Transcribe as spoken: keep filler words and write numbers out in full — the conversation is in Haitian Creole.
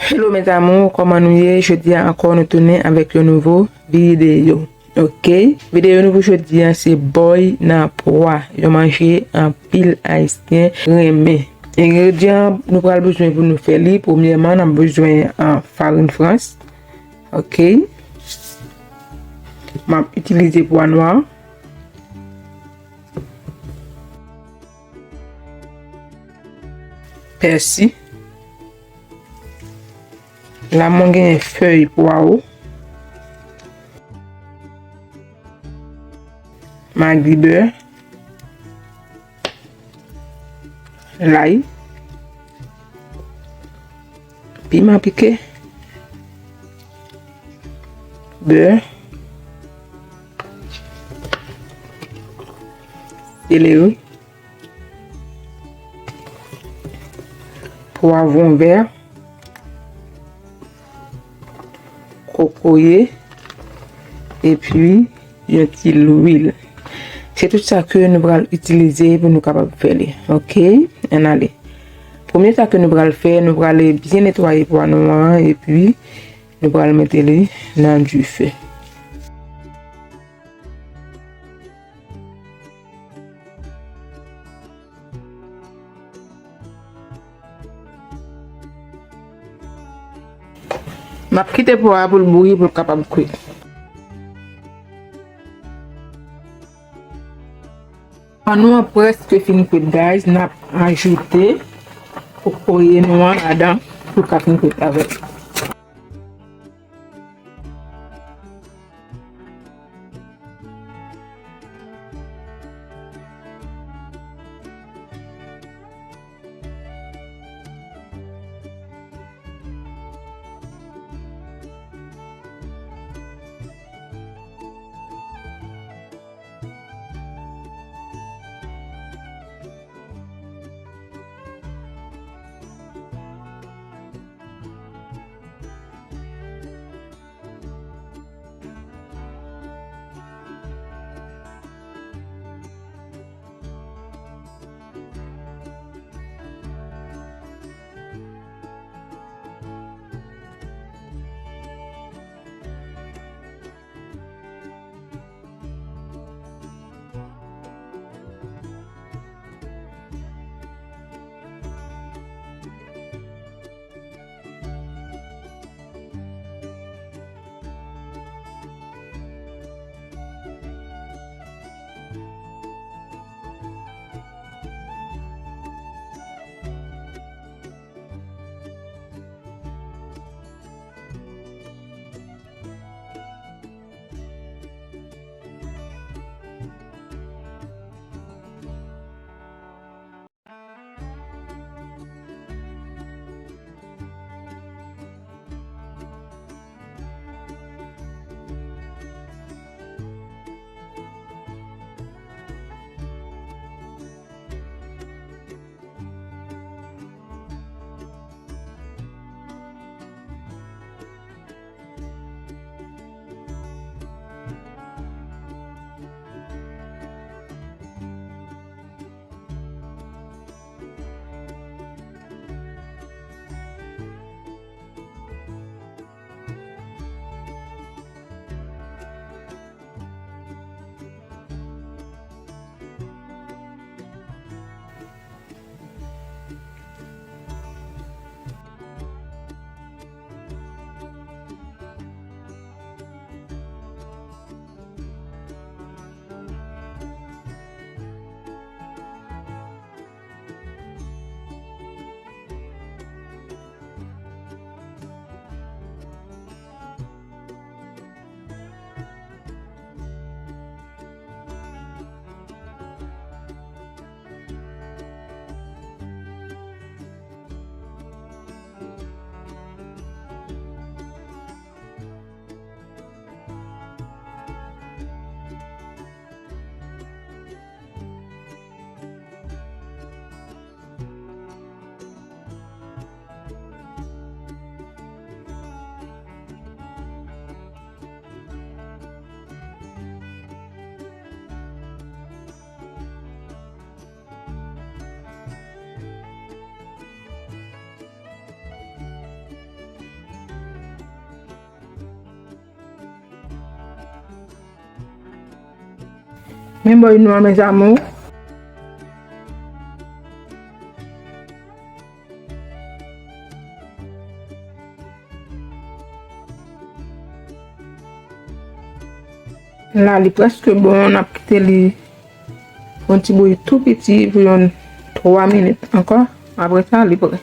Hello mes amours, kòman nou ye? Jodi a ankò nou tounen avèk yon nouvo videyo. Ok, videyo nou pou jodi a se bòy nan pwa. Yo manje anpil ayisyen renmen. Engredyan nou pral bezwen pou nou fè li, premyèman n ap bezwen an farin frans. Ok, m ap itilize pwa nwa. Pèsi. La mwen genyen fèy pwawo. Magi bè. Lay. Piman pike. Bè. Seleri. Pwavwon vè. Kokoye. Epi yon ti lwil. Se tout sa ke nou pral itilize pou nou kapab fè li. Ok, ann ale. Premye sa ke nou pral fè, nou pral byen netwaye pwa nou an epi nou pral mete li nan dife. M ap kite pwa a pou l bouyi pou l kapab kwit. Pwa nou an prèske fin kwit, guys. N ap ajoute kokoye nou an ladan pou l ka fin kwit avè l. Men bòy nou an, mes amours. La, li prèske bon, n ap kite li yon ti bouyi tou piti pou yon twa minit ankò. Apre sa, li prè.